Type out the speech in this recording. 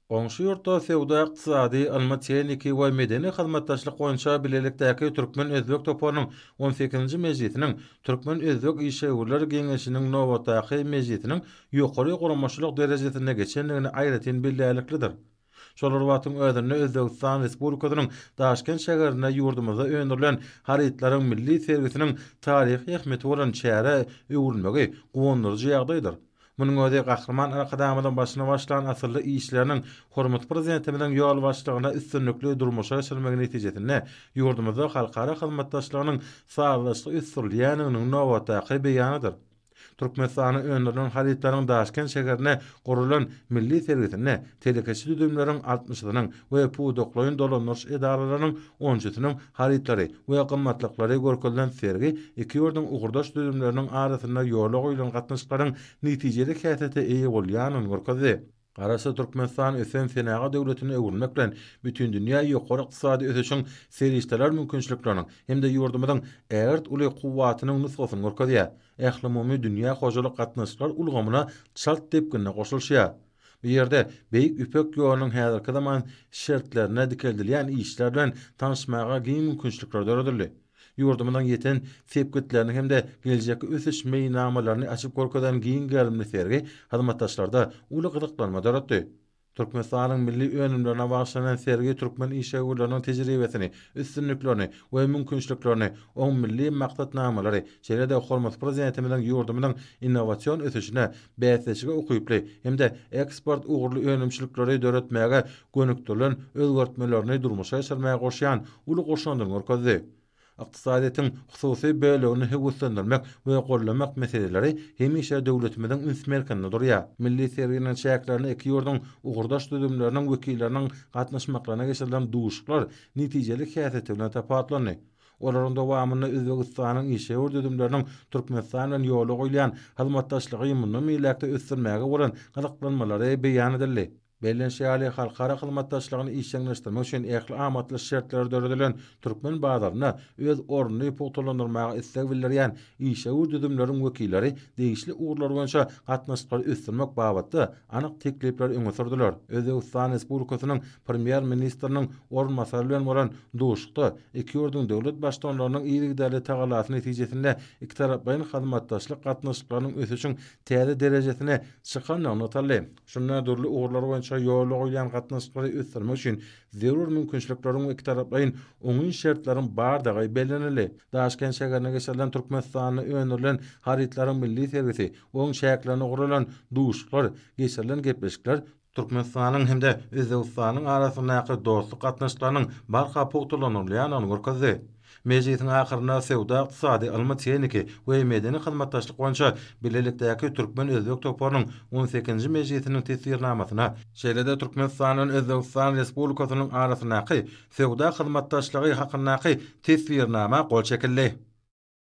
Goňşy ýurtda söwda-ykdysady, ylmy-tehniki we medeni hyzmatdaşlyk boýunça bilelikdäki türkmen-özbek toparynyň on sekizinji mejlisiniň Türkmen-özbek işewürler geňeşiniň nobatdaky mejlisiniň ýokary guramaçylyk derejesinde geçendigini aýratyn bellärliklidir. Şol bir wagtyň özünde Özbegistan Respublikasynyň Daşkent şäherinde ýurdumyzda öndürilen harytlaryň milli sergisiniň taryhy ähmiýeti bolan çärä öwrülmegi guwandyryjy ýagdaýdyr. Munuň özi Gahryman Arkadagymyzyň başyny başlan asylly işleriniň hormatly Prezidentimiziň ýolbaşçylygynda üstünlikli durmuşa geçirilmegi netijesinde ýurdumyzda halkara hyzmatdaşlygynyň sazlaşykly ösdürilýändiginiň nobatdaky beýanydyr. Türkmenistanda öndürilen harytlaryň Daşkent şäherinde guralan milli sergisinde telekeçi düzümleriň altmyşysynyň we pudaklaýyn dolandyryş edaralarynyň onjysynyň harytlary we gymmatlyklary görkezilen sergi iki ýurduň ugurdaş düzümleriniň arasynda ýola goýlan gatnaşyklaryň netijeli häsiýete eýe bolýandygyny görkezdi. Garaşsyz Türkmenistan ösen senagat döwletine öwrülmek bilen, bütindünýä ýokary ykdysady ösüşiň serişdeler mümkinçilikleriniň hem-de ýurdumyzyň ägirt uly kuwwatynyň nusgasyny görkezýär, ählumumy dünýä hojalyk gatnaşyklar ulgamyna çalt depginde goşulyşýar. Bu ýerde Beýik Ýüpek ýolunyň häzirki zaman şertlerinde dikeldilýän işler bilen tanyşmaga giň mümkinçilikler döredildi. Ýurdumyzyň ýeten sepgitlerini hem-de geljekki ösüş meýilnamalaryny açyp görkezen giň gerimli sergi hyzmatdaşlarda uly gyzyklanma döretdi. Türkmenistanyň milli önümlerine bagyşlanan sergi türkmen işewürleriniň tejribesini, üstünliklerini we mümkinçiliklerini, oň milli maksatnamalary, şeýle-de hormatly Prezidentimiziň ýurdumyzyň innowasion ösüşine, bäsleşige ukyply hem-de eksport ugurly önümçilikleri döretmäge gönükdirilen özgertmelerini durmuşa geçirmäge goşýan uly goşandyny görkezdi. Ykdysadyýetiň hususy bölegini höweslendirmek we goldamak meseleleri hemişe döwletimiziň üns merkezinde durýar. Milli serginiň çäklerinde iki ýurduň ugurdaş düzümleriniň wekilleriniň gatnaşmaklaryna geçirilen duşuşyklar netijeli häsiýeti bilen tapawutlandy. Olaryň dowamynda Özbegistanyň işewür düzümleriniň Türkmenistan bilen ýola goýulýan hyzmatdaşlygy mundan beýläk-de ösdürmäge bolan gyzyklanmalary beýan edildi. Bellenişi ýaly, halkara hyzmatdaşlygyny işjeňleşdirmek üçin ähli amatly şertler döredilen türkmen bazarynda öz ornuny pugtalandyrmaga isleg bildirýän işewür düzümleriň wekilleri degişli ugurlar boýunça gatnaşyklary ösdürmek babatda anyk teklipleri öňe sürdüler. Özbegistan Respublikasynyň Premýer-ministriniň orunbasary bilen bolan duşuşykda iki ýurduň döwlet Baştutanlarynyň yzygiderli tagallasy netijesinde ikitaraplaýyn hyzmatdaşlyk gatnaşyklarynyň ösüşiň täze derejesine çykandygy nygtaldy. Şunda dürli ugurlar boýunça ýola goýulýan gatnaşyklary ösdürmek üçin zerur mümkinçilikleriň we ikitaraplaýyn oňyn şertleriň bardygy bellenildi. Daşkent şäherinde geçirilen Türkmenistanda öndürilen harytlaryň milli sergisi, onuň çäklerinde guralan duşuşyklar, geçirilen gepleşikler Türkmenistanyň hem-de Özbegistanyň arasyndaky dostluk gatnaşyklarynyň barha pugtalandyrylýandygyny görkezdi. Mejlisiň ahyrynda söwda-ykdysady, ylmy-tehniki we medeni hyzmatdaşlyk boýunça bilelikdäki türkmen-özbek toparynyň on sekizinji mejlisiniň Teswirnamasyna, şeýle-de Türkmenistan bilen Özbegistan Respublikasynyň arasyndaky söwda hyzmatdaşlygy hakyndaky Teswirnama gol çekildi.